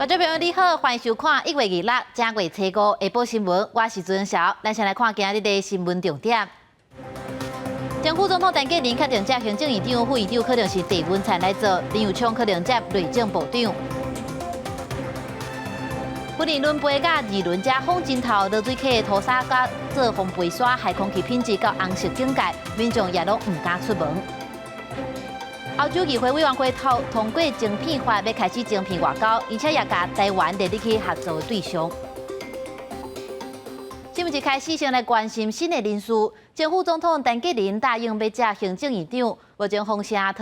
觀眾朋友你好，歡迎收看1月26正月初五下晡新聞，我是朱曉，咱先來看今日的新聞重點。前副總統陳建仁確定接行政院長、副院長可能是鄭文燦來做，林右昌可能接內政部長。雲林崙背佮二崙遮風真透，濁水溪塗沙佮做防飛沙，害空氣品質到紅色警戒，民眾也攏毋敢出門。歐洲議會委員會通過晶片法，欲開始晶片外交，而且也共台灣列入去合作的對象。新聞一開始先來關心新的人事，前副總統陳建仁答應欲接行政院長，目前風聲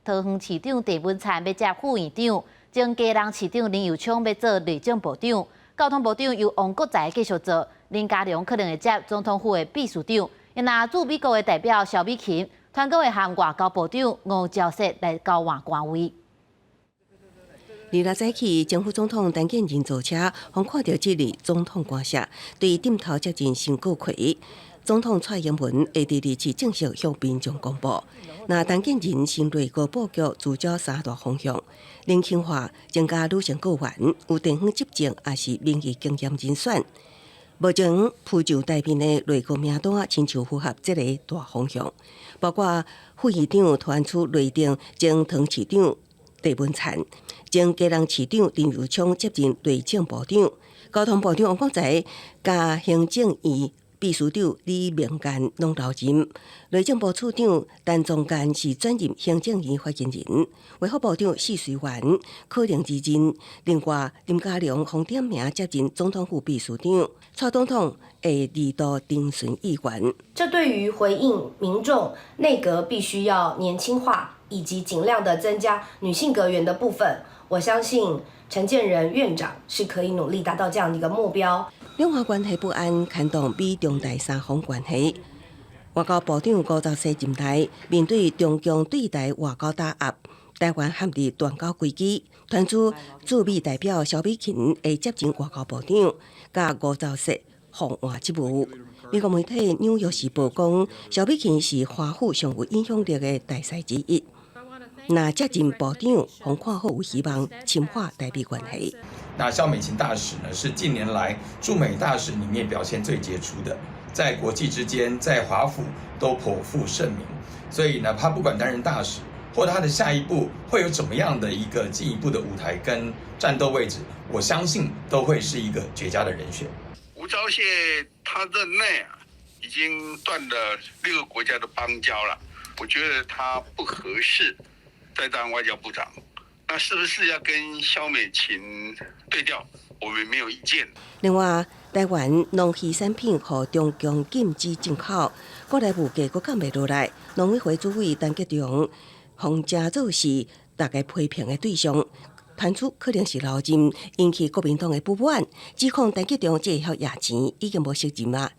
桃園市長鄭文燦欲接副院長，前基隆市長林右昌欲做內政部長，交通部長由王國材繼續做，林佳龍可能會接總統府的秘書長，若駐美國的代表蕭美琴，傳講會和外交部長吳釗燮來交換官位。26早起，前副總統陳建仁坐車，予看著這裡總統官舍，對頂頭接任新閣揆。總統蔡英文會佇27正式向民眾公布。那陳建仁新內閣布局聚焦三大方向：年輕化、增加女性閣員、有地方執政，抑是民意經驗人選。目前浮上台面的內閣名單，親像符合這个大方向，包括副院長傳出內定前桃園市長鄭文燦，前基隆市長林右昌接任內政部長，交通部長王國材佮行政院秘書長李明建攏留任，內政部次長陳宗彥是轉任行政院發言人，衛福部長許瑞元可能離任，另外林佳龍予點名接任總統府秘書長，蔡總統會二度徵詢意願。這對於回應民眾內閣必須要年輕化，以及盡量的增加女性閣員的部分，我相信陳建仁院長是可以努力達到這樣的一個目標。兩岸關係不安，牽動美中台三方關係。外交部長吳釗燮任內，面對中共對台外交打壓，台灣陷入斷交危機。傳出駐美代表蕭美琴會接任外交部長，佮吳釗燮互換職務。美國媒體《紐約時報》講，蕭美琴是華府上有影響力的大使之一。若接任部長，予看好有希望深化台美關係。那蕭美琴大使呢，是近年來駐美大使裡面表現最傑出的，在國際之間，在華府都頗負盛名。所以呢，他不管擔任大使，或他的下一步會有怎麼樣的一個進一步的舞台跟戰鬥位置，我相信都會是一個絕佳的人選。吳釗燮他任內啊，已經斷了六個國家的邦交了，我覺得他不合適再當外交部長。那是不是要跟蕭美琴對調？我們沒有意見。另外，台灣農漁產品予中共禁止進口，國內物價閣降袂落來。農委會主委陳吉仲予稱做是大家批評的對象，傳出可能是留任，引起國民黨的不滿，指控陳吉仲這會曉掖錢，已經無責任啊。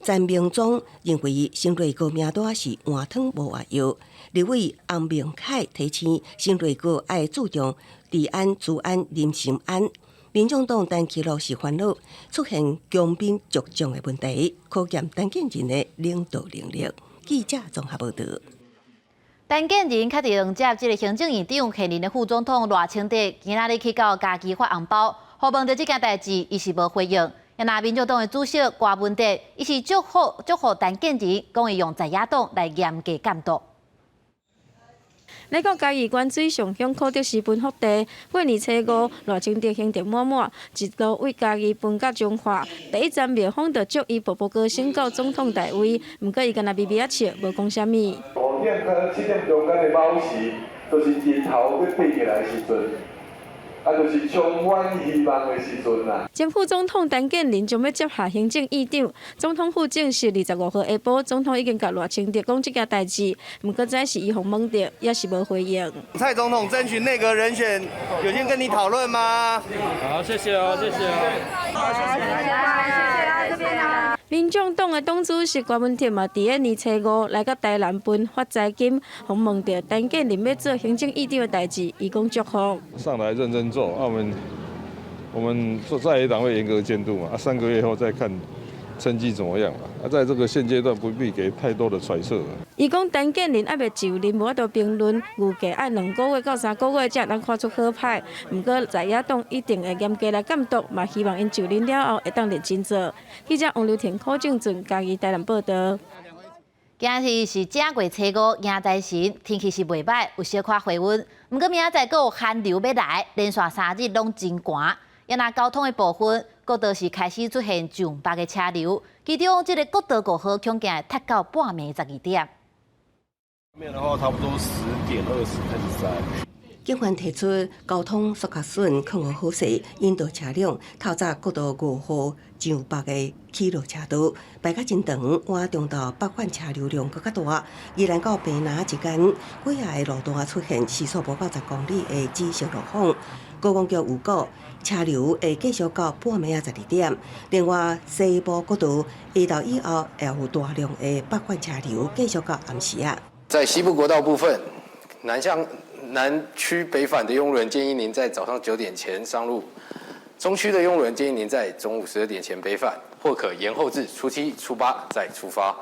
陳明忠認為新內閣名單是換湯無換藥，立委洪明凱提醒新內閣愛注重治安、資安、人心安。民眾黨陳其祿是煩惱出現強兵弱將的問題，考驗陳建仁的領導能力。記者綜合報導。陳建仁確定接這个行政院長，現任的副總統賴清德今仔日去到嘉義發紅包，予問著這件代誌，伊是無回應。若民眾黨的主席柯文哲，伊是祝福陳建仁，講會用在野黨來嚴格監督。來到嘉義縣水上鄉科德時分福地，過年初五，賴清德行程滿滿，一路為嘉義分到彰化，第一站廟方就祝伊步步高升到總統大位，毋過伊干焦微微仔笑，無講啥物。5點到7點中間的卯時，就是日頭欲爬起來的時陣。啊，就是充滿希望的時陣啦。前副總統陳建仁將欲接下行政院長，總統府證實25號下晡，總統已經共賴清德講這件代誌，毋過這是伊予問著，也是無回應。蔡總統徵詢內閣人選，有先跟你討論嗎？好，謝謝哦，謝謝哦。好，謝謝，謝謝啊，這邊啊。民眾黨的黨主席柯文哲嘛，佇咧年初五來到台南分發財金，予問著陳建仁欲做行政院長的代誌，伊講祝福。上來認真做，啊，我們做在野黨會嚴格監督嘛，啊，3個月後再看成績怎麼樣啦。啊，在這個現階段不必給太多的揣測。伊講陳建仁猶未就任，無法度評論，預計愛2個月到3個月才會當看出好歹。毋過在野黨一定會嚴格來監督，嘛希望𪜶就任了後會當認真做。記者王劉婷、柯正俊嘉義台南報道。今日是正月初五，迎財神，天氣是袂䆀，有小可回溫。毋過明仔載閣有寒流欲來，連續3日攏真寒。抑若交通的部分，國道是開始出現上北的車流，其中這個國道5號恐驚會塞到半暝12點。面的話，差不多10點20開始塞。警方提出交通速較順，控予好勢，引導車輛透早國道5號上北的起落車道排甲真長，倚中晝北返車流量閣較大。宜蘭到屏南之間幾仔个路段出現時速無到10公里的紫色路況。高公局預告車流會繼續到半暝仔12點。另外，西部國道下晝以後也有大量的北返車流繼續到暗時仔。在西部國道部分，南向南區北返的用路人建議您在早上9點前上路，中區的用路人建議您在中午12點前北返，或可延後至初七、初八再出發。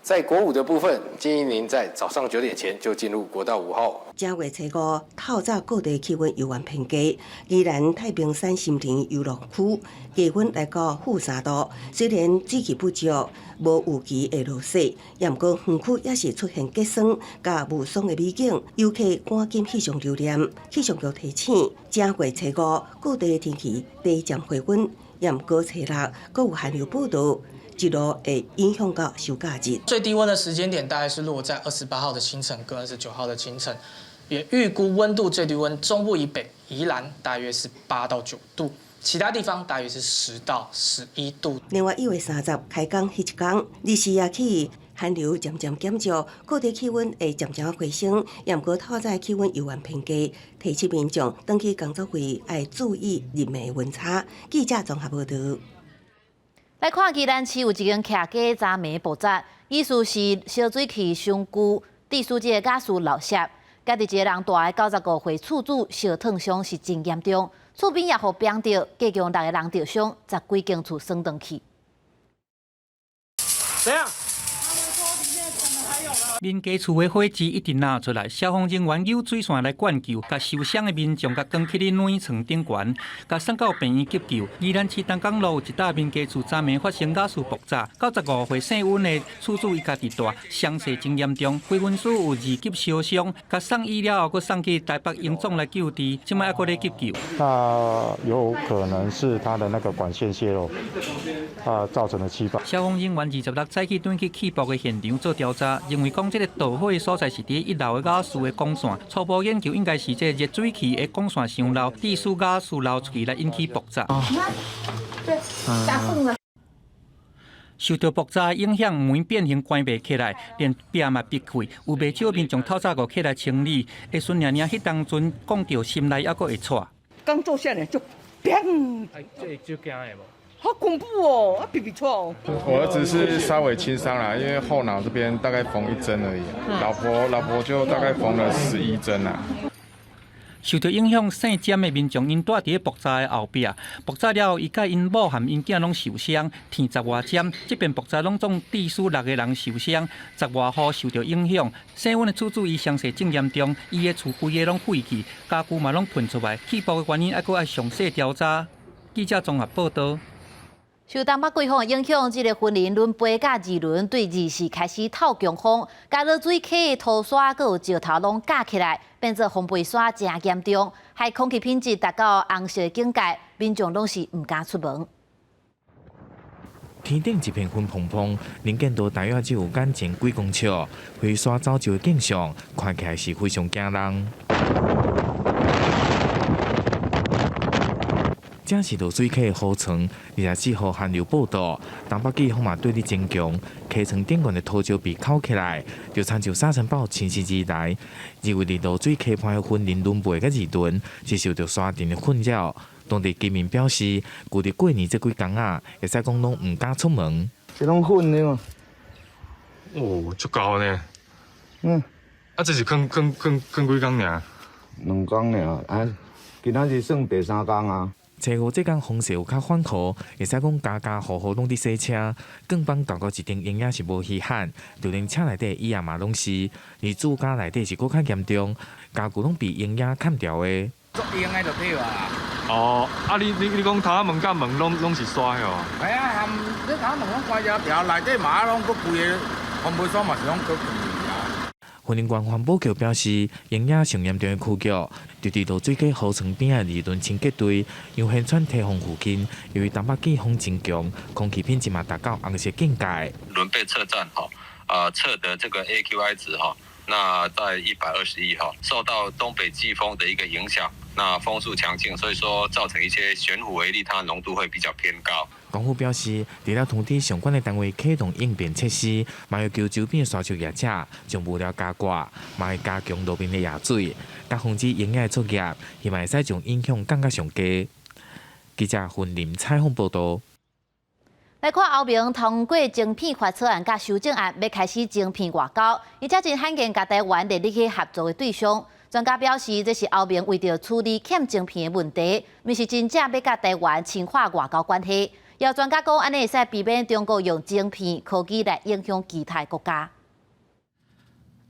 在國五的部分，建議您在早上9點前就進入國道5號。正月初五透早各地氣溫猶原偏低，宜蘭太平山心田遊樂區低溫來到-3度，雖然水汽不足，無預期會落雪，也毋過園區也是出現結霜佮霧霜的美景，遊客趕緊翕相留念。氣象局提醒，正月初五各地天氣低漸回溫，也毋過初六閣有寒流報到。一路會影響到收假日。最低溫的時間點大概是落在28號的清晨跟29號的清晨，也預估溫度最低溫中部以北宜蘭大約是8到9度，其他地方大約是10到11度。另外，1月30開工彼一工，24起寒流漸漸減少，各地氣溫會漸漸回升，也毋過透早氣溫猶原偏低，提醒民眾轉去工作位愛注意日暝溫差。記者綜合報道。來看宜蘭市有一間徛家昨暝爆炸，意思是燒水器傷舊，致使這個瓦斯漏泄，家己一个人蹛的95歲厝主燒燙傷是真嚴重，厝邊也予煏著，計共六個人著傷，十幾間厝損斷去。怎樣？民家厝的火舌一直冒出來，消防人員扭水線來灌救，共受傷的民眾共扛去咧暖床頂懸，共送到病院急救。宜蘭市東港路有一棟民家厝，昨暝發生瓦斯爆炸，95歲姓溫的厝主伊家己蹛，傷勢真嚴重，規身軀有二級燒傷，共送醫了後，閣送去台北榮總來救治，這擺猶閣咧急救。那有可能是他的那個管線洩漏，啊造成的氣爆。消防人員26早起轉去氣爆的現場做調查，認為講這個導火的所在是佇1樓的瓦斯的管線，初步研究應該是這熱水器的管線傷漏，致使瓦斯漏出去來引起爆炸。對，打縫了。受到爆炸影響，門變形關袂起來，連壁嘛逼開，有袂少民眾透早五起來清理。會孫娘娘彼當陣講著心內猶閣會掣。剛坐下來就，砰！這就驚的無？好恐怖哦！啊，皮皮剉。我兒子是稍微輕傷啦，因為後腦這邊大概縫一針而已，老婆就大概縫了11針啦。受到影響，姓詹的民眾𪜶蹛佇咧爆炸的後壁，爆炸了後，伊佮𪜶某和𪜶囝攏受傷，天十外針。這遍爆炸攏總致使六個人受傷，十外戶受到影響。姓溫的厝主伊傷勢正嚴重，伊的厝規个攏毀去，家具嘛攏噴出來。氣爆的原因猶閣愛詳細調查。記者綜合報道。受東北季風的影響，這個雲林崙背佮二崙對24開始透強風，共濁水溪的塗沙閣有石頭攏咬起來，變做風飛沙誠嚴重，害空氣品質達到紅色警戒，民眾攏是毋敢出門。天頂一片雲蓬蓬，能見度大約只有眼前幾公尺，飛沙走石的景象，看起來是非常驚人。這是濁水溪的河床，24號寒流報到，東北季風嘛對咧增強，溪床頂懸的土石被洘起來，就親像沙塵暴侵襲而來。認為佇濁水溪畔的雲林崙背佮二崙，是受著沙塵的困擾。當地居民表示，舊曆過年這幾工仔，會使講攏毋敢出門。這攏粉的嘛？哦，足厚呢。嗯。啊，這是囥囥囥囥幾工爾？兩工爾，啊，今仔日算第三工啊。初五這工風勢有較緩和，會使講家家戶戶攏佇洗車，更幫舊到一頂嬰仔是無稀罕，就連車內底椅仔嘛攏是，而住家內底是閣較嚴重，家具攏被嬰仔砍掉的。足用的就對啊。哦，啊你你你講頭仔門佮門攏攏是沙哦？係啊，含你頭仔門攏關一條，內底嘛攏閣規个環保刷嘛是攏閣斷。雲林縣環保局表示，嬰仔上嚴重的區域，就佇濁水溪河床邊的二崙清潔隊、楊賢川堤防附近，由於東北季風真強，空氣品質嘛達到紅色警戒。崙背測站哈，啊測得這個 AQI 值哈，那在121哈，受到東北季風的一個影響，那風速強勁，所以說造成一些懸浮微粒，它濃度會比較偏高。政府表示，除了通知相關的單位啟動應變設施，嘛要求周邊的沙石業者將物料加掛，嘛會加強路面的壓水，佮防止嬰仔的作業，希望會使將影響降到上低。記者雲林採訪報導。來看歐盟通過晶片法草案佮修正案，欲開始晶片外交，而且真罕見共台灣列入去合作的對象。專家表示，這是歐盟為著處理欠晶片的問題，毋是真正欲佮台灣深化外交關係。有專家講，按呢會使避免中國用晶片科技來影響其他國家。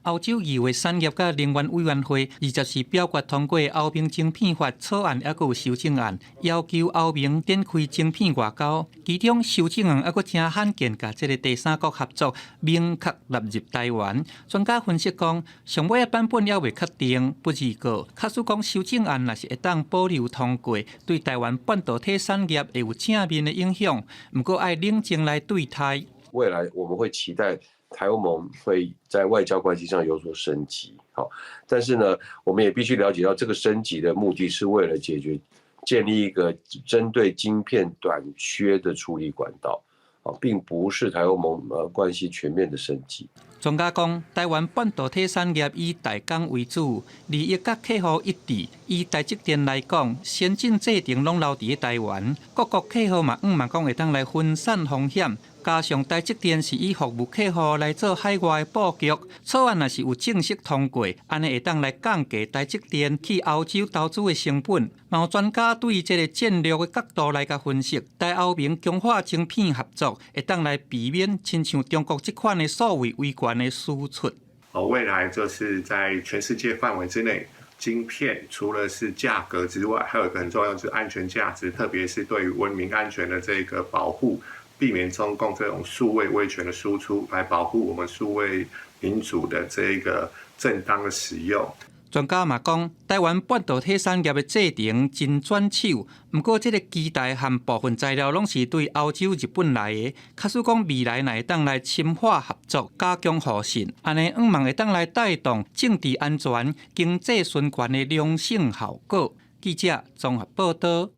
歐洲議會產業佮能源委員會24表決通過歐盟晶片法草案，抑閣有修正案，要求歐盟展開晶片外交。其中修正案抑閣誠罕見，共這个第三國合作明確納入台灣。專家分析講，上尾的版本猶未確定，不二過。假使講修正案若是會當保留通過，對台灣半導體產業會有正面的影響。毋過愛冷靜來對待。未來我們會期待台歐盟會在外交關係上有所升級，好，但是呢，我們也必須了解到，這個升級的目的是為了解決建立一個針對晶片短缺的處理管道，啊，並不是台歐盟關係全面的升級。專家講，台灣半導體產業以代工為主，利益佮客戶一致。以台積電來講，先進製程攏留佇台灣，各國客戶嘛，向望講會當來分散風險。加上台積電是以服務客戶來做海外布局，草案若是有正式通過，按呢會當來降低台積電去歐洲投資的成本。嘛有專家對這个戰略的角度來共分析，台歐盟強化晶片合作，會當來避免親像中國這款的數位威權的輸出。哦，未來就是在全世界範圍之內，晶片除了是價格之外，還有一個很重要就是安全價值，特別是對於文明安全的這個保護。避免中共這種數位威權的輸出，來保護我們數位民主的這個正當的使用。專家嘛講，台灣半導體產業的製程真轉手，毋過這个機台和部分材料攏是對歐洲、日本來的。假使講未來若會當來深化合作，加強互信，按呢向望會當來帶動政治安全、經濟循環的良性效果。記者綜合報導。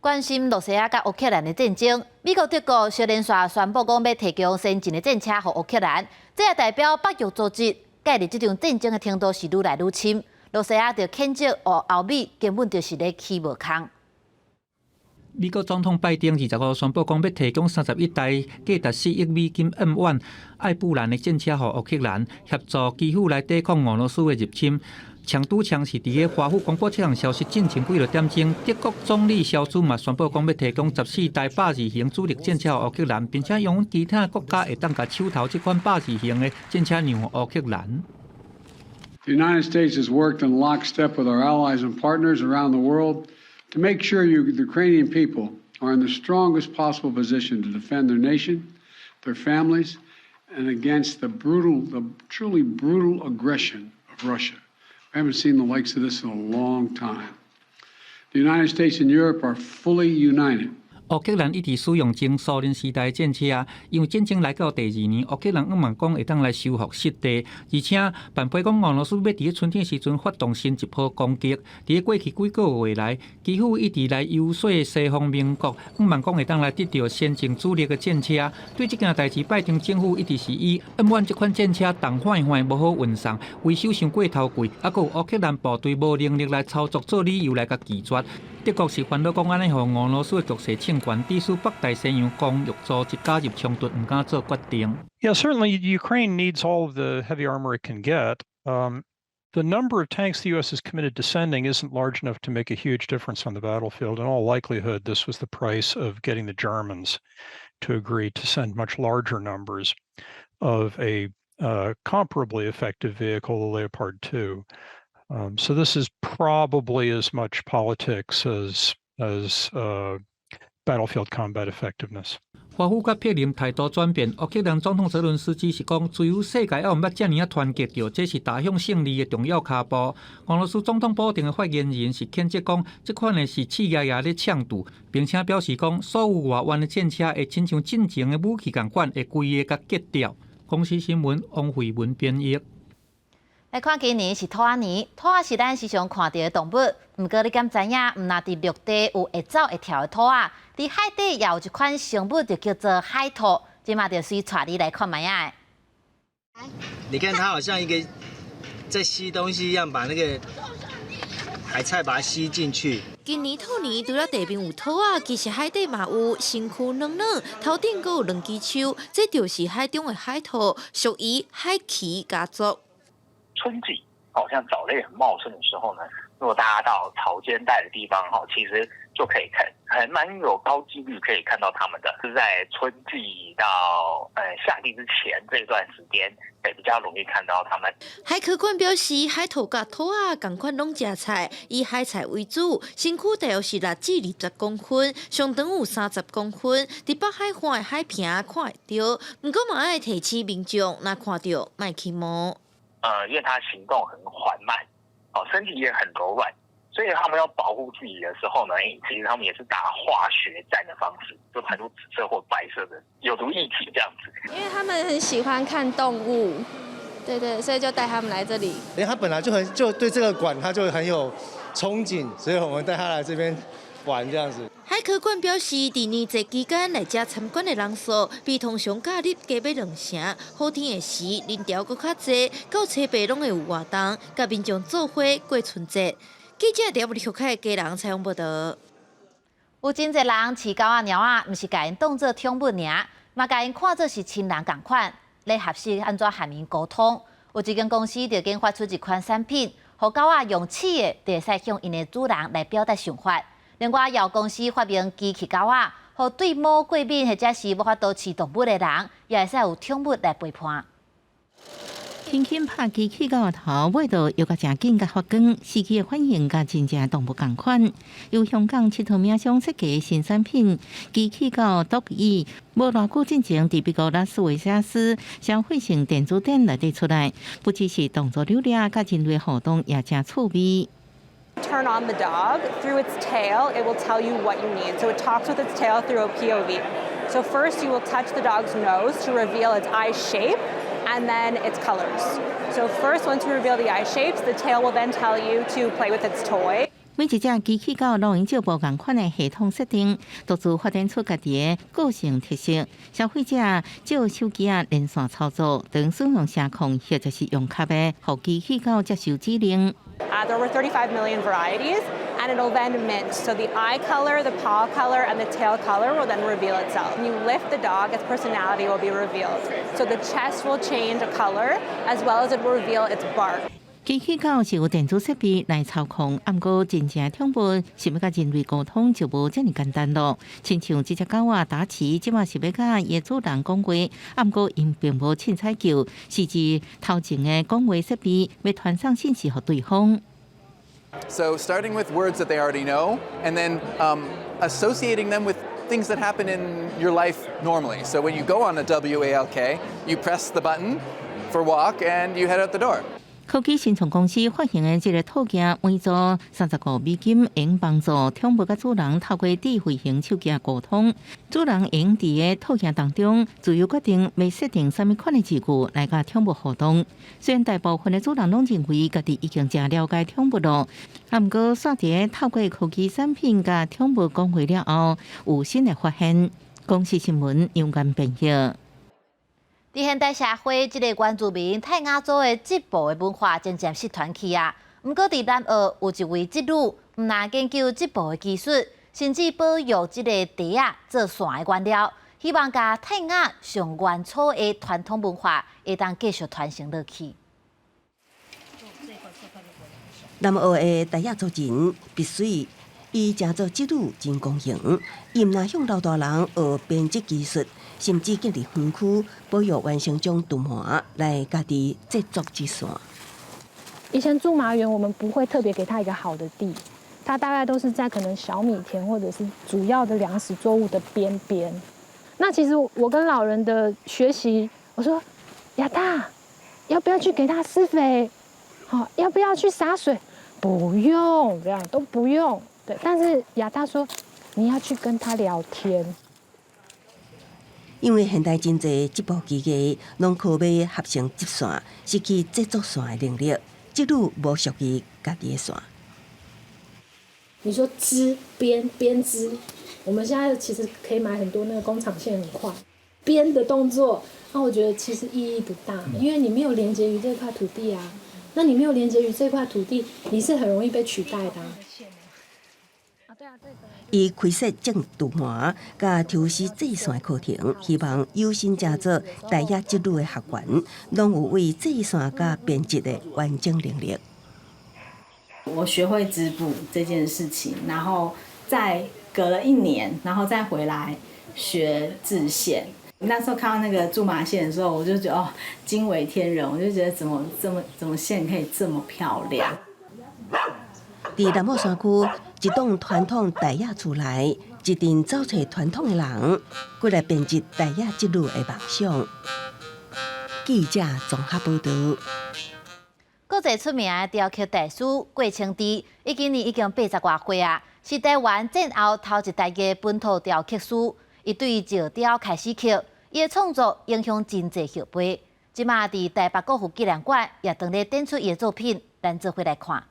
關心羅西亞佮烏克蘭的戰爭，美國、德國相連續宣布講欲提供先進的戰車予烏克蘭，這也代表北約組織介入這場戰爭的程度是愈來愈深。羅西亞就譴責歐美根本就是咧起無空。美國總統拜登25宣布講，欲提供31台價值4億美金 M1 艾布蘭的戰車予烏克蘭，協助基輔來抵抗俄羅斯的入侵。槍拄槍是佇个華府公布這項消息進前幾落點鐘，德國總理蕭茲嘛宣布講，欲提供14台8字型主力戰車予烏克蘭，並且容許其他國家會當共手頭這款8字型的戰車讓予烏克蘭。 The United States has worked in lockstep with our allies and partners around the world to make sure the Ukrainian people are in the strongest possible position to defend their nation, their families, and against the brutal, the truly brutal aggression of Russia. We haven't seen the likes of this in a long time. The United States and Europe are fully united. 烏克蘭一直使用前蘇聯時代戰車，因為戰爭來到第二年，烏克蘭向望講會當來收復失地，而且傳批講俄羅斯欲佇咧春天時陣發動新一波攻擊。佇咧過去幾個月來，基輔一直來遊說西方盟國，向望講會當來得著先進主力的戰車。對這件代誌，拜登政府一直是以 M1 這款戰車重晃晃無好運送，維修傷過頭貴，抑閣有烏克蘭部隊無能力來操作做理由來共拒絕。德國是煩惱講按呢，予俄羅斯的局勢升懸，致使北大西洋公約組織加入衝突，毋敢做決定。 Yeah, certainly Ukraine needs all of the heavy armor it can get. The number of tanks the U.S. is committed to sending isn't large enough to make a huge difference on the battlefield. In all likelihood, this was the price of getting the Germans to agree to send much larger numbers of a comparably effective vehicle, the Leopard 2. So this is probably as much politics as battlefield combat effectiveness. 華府佮柏林態度轉變，烏克蘭總統澤倫斯基是講，自由世界猶毋捌遮爾仔團結著，這是踏向勝利的重要跤步。俄羅斯總統普丁的發言人是譴責講，這款的是刺牙牙咧搶奪，並且表示講，所有外援的戰車會親像戰前的武器仝款，會規个共割掉。公視新聞王慧文編譯。來看今年是兔仔年，兔仔是咱時常看著的動物。毋過你敢知影，毋若佇陸地有會走會跳的兔仔，佇海底也有一款生物，就叫做海兔。這馬就隨帶你來看覓仔。你看它好像一個在吸東西一樣，把那個海菜把它吸進去。今年兔年除了地面有兔仔，其實海底嘛有，身軀軟軟，頭頂閣有兩支鬚，這就是海中的海兔，屬於海鰭家族。春季，好像藻類很茂盛的時候呢，如果大家到潮間帶的地方，哈，其實就可以看，還蠻有高幾率可以看到它們的。是在春季到夏季之前這段時間，會比較容易看到它們。海科館表示，海兔佮兔仔仝款攏食菜，以海菜為主，身軀大約是6至20公分，上長有30公分。佇北海岸的海坪看會著，毋過嘛愛提醒民眾，若看著莫去摸。因為它行動很緩慢，哦，身體也很柔軟，所以他們要保護自己的時候呢，其實他們也是打化學戰的方式，就排出紫色或白色的有毒液體這樣子。因為他們很喜歡看動物，對對，所以就帶他們來這裡。因為他本來就很就對這個館，他就很有憧憬，所以我們帶他來這邊玩這樣子。海科館表示，佇年節期間來遮參觀的人數比通常假日加欲兩成。好天的時，人潮閣較濟，到初八攏會有活動，佮民眾做伙過春節。記者佇陸克基隆採訪報導。有真濟人飼狗仔、貓仔，毋是共𪜶當做寵物爾，嘛共𪜶看做是親人仝款，咧學習按怎和𪜶溝通。有一間公司就研發出一款產品，予狗仔用試的，就會使向𪜶的主人來表達想法。另外，有公司發明機器狗仔，予對毛過敏或者是無法度飼動物的人，也會使有寵物來陪伴。輕輕拍機器狗的頭，尾就搖甲誠緊，佮發光，視覺的反應佮真正動物仝款。由香港𨑨迌物商設計的新產品機器狗 Dog-E，無偌久進前，佇美國拉斯維加斯消費性電子展內底出來，不只是動作流利，佮人類互動也誠趣味。 Turn on the dog through its tail, it will tell you what you need. So it talks with its tail through a POV. So first you will touch the dog's nose to reveal its eye shape and then its colors. So first, once you reveal the eye shapes, the tail will then tell you to play with its toy. 每一隻機器狗攏會照無仝款的系統設定，獨自發展出家己的個性特色。消費者藉手機仔連線操作，當使用聲控或者是用磕的，予機器狗接受指令。 There were 35 million varieties, and it'll then mint. So the eye color, the paw color, and the tail color will then reveal itself. When you lift the dog, its personality will be revealed. So the chest will change a color, as well as it will reveal its bark. 機器狗是由電子設備來操控，毋過真正寵物是欲佮人類溝通就無遮爾簡單囉。親像這隻狗仔達奇，這馬是欲佮伊的主人講話，毋過𪜶並無凊彩叫，是指頭前的講話設備欲傳送信息予對方。 So starting with words that they already know, and then associating them with things that happen in your life normally. So when you go on a WALK, you press the button for walk and you head out the door. 科技新創公司發行的這個套件，每組35美金，會幫助寵物佮主人透過智慧型手機溝通。主人會佇个套件當中自由決定欲設定啥物款的字句來佮寵物互動。雖然大部分的主人攏認為家己已經誠了解寵物囉，啊，毋過煞佇透過科技產品佮寵物講話了後，有新的發現。公視新聞楊堅編譯。佇現代社會，這个原住民泰雅族的織布的文化漸漸失傳去啊。毋過佇南澳有一位織女，毋但研究織布的技術，甚至保育這个袋仔做線的原料，希望共泰雅上原初的傳統文化會當繼續傳承落去。南澳的泰雅族人必須伊誠做織女真光榮，伊毋但向老大人學編織技術，甚至建立園區保育原生種苧麻來家己製作織線。以前苧麻園，我們不會特別給他一個好的地，它大概都是在可能小米田或者是主要的糧食作物的邊邊。那其實我跟老人的學習，我說亞大，要不要去給他施肥？好，要不要去灑水？不用，這樣都不用。對，但是亞大說你要去跟他聊天。因為現代真濟織布機械攏靠買合成織線，失去製作線的能力，織女無屬於家己的線。你說織編編織，我們現在其實可以買很多那個工廠線很快編的動作，那我覺得其實意義不大，因為你沒有連接於這塊土地啊，那你沒有連接於這塊土地，你是很容易被取代的啊。伊開設種苧麻、佮抽絲製線的課程，希望有心誠做泰雅織女的學員，攏有為製線佮編織的完整能力。我學會織布這件事情，然後再隔了一年，然後再回來學製線。那時候看到那個苧麻線的時候，我就覺得哦，驚為天人，我就覺得怎麼這麼怎麼線可以這麼漂亮。佇南澳山區，一棟傳統泰雅厝內，一陣走揣傳統的人，過來編織泰雅織女的夢想。記者綜合報導。國際出名的雕刻大師郭清智，伊今年已經八十外歲啊，是台灣戰後頭一代的本土雕刻師。伊對石雕開始刻，伊的創作影響真濟後輩。這馬佇台北國父紀念館也當咧展出伊的作品，咱做伙來看。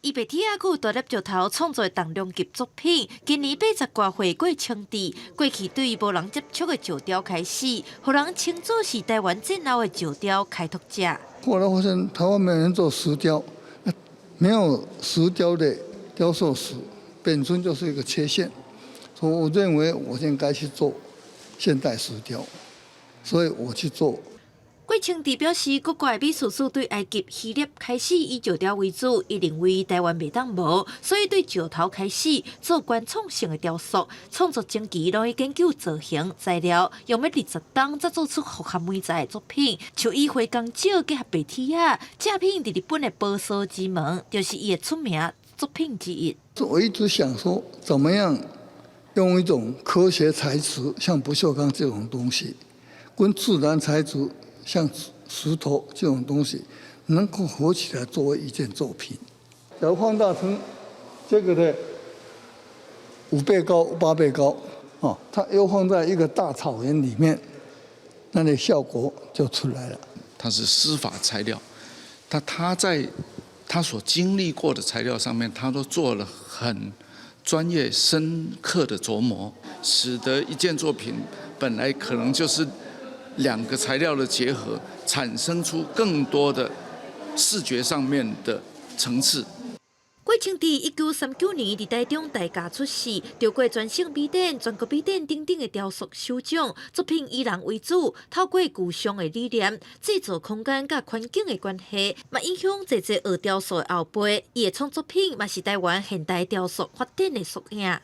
伊白鐵仔閣有大粒石頭創作重量級作品，今年八十外歲郭清智，過去對無人接觸的石雕開始，予人稱作是台灣戰後的石雕開拓者。後來發現台灣沒有人做石雕，沒有石雕的雕塑史本身就是一個缺陷，所以我認為我應該去做現代石雕，所以我去做。郭清智表示，國外美術史對埃及、希臘開始以石雕為主，伊認為台灣袂當無，所以對石頭開始做原創性的雕塑。創作前期攏會研究造型材料，用欲二十冬才做出複合媒材的作品。像以花崗石結合白鐵仔，正品佇日本的寶鎖之門，就是伊的出名作品之一。我一直想說，怎麼樣用一種科學材質，像不鏽鋼這種東西，跟自然材質，像石頭這種東西，能夠合起來作為一件作品。假如放大成這個的5倍高、8倍高，哦，它又放在一個大草原裡面，那個效果就出來了。它是司法材料，他在他所經歷過的材料上面，他都做了很專業、深刻的琢磨，使得一件作品本來可能就是兩個材料的結合，產生出更多的視覺上面的層次。郭清智1939年佇台中大甲出世，得過全省美展、全國美展等等的雕塑首獎。作品以人為主，透過具象的理念，製造空間佮環境的關係，嘛影響濟濟學雕塑的後輩。伊的創作品嘛是台灣現代雕塑發展的縮影。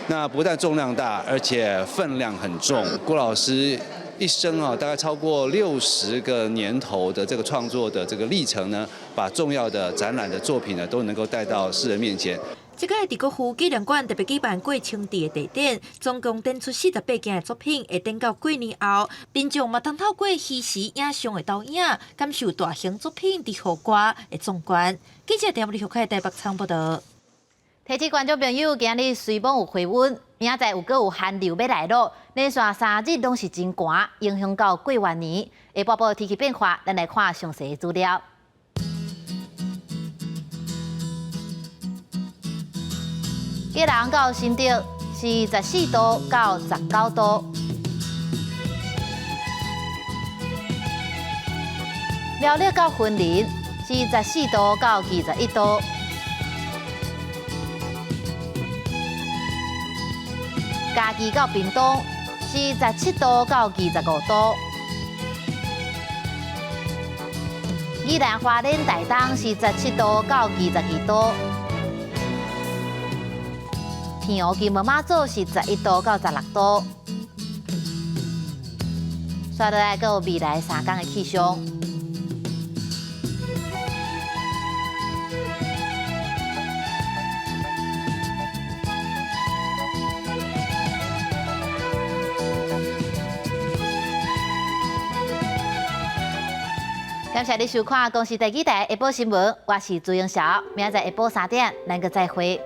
那不但重量大，而且分量很重。郭老師一生啊，大概超過60個年頭的這個創作的這個歷程呢，把重要的展覽的作品呢，都能夠帶到世人面前。這屆佇國父紀念館特別舉辦郭清智的地展，總共展出48件的作品，會展到過年後，民眾嘛通透過虛實影像的導演，感受大型作品佇戶外的壯觀。記者陳立學台北採報道。提醒觀眾朋友，今日雖罔有回溫，明仔載有閣有寒流欲來囉，連續3日攏是真寒，影響到過完年。下晡晡天氣變化，咱來看詳細的資料。基隆到新竹是14度到19度，苗栗到雲林是14度到21度。嘉義到屏東是17度到25度，宜宜蘭花蓮台東是17度到22度，澎湖金門馬祖是11度到16度。煞落來閣有未來3工的氣象。感謝你收看《公視第二台下晡新聞》，我是朱英霞，明仔載下晡3點，咱閣再會。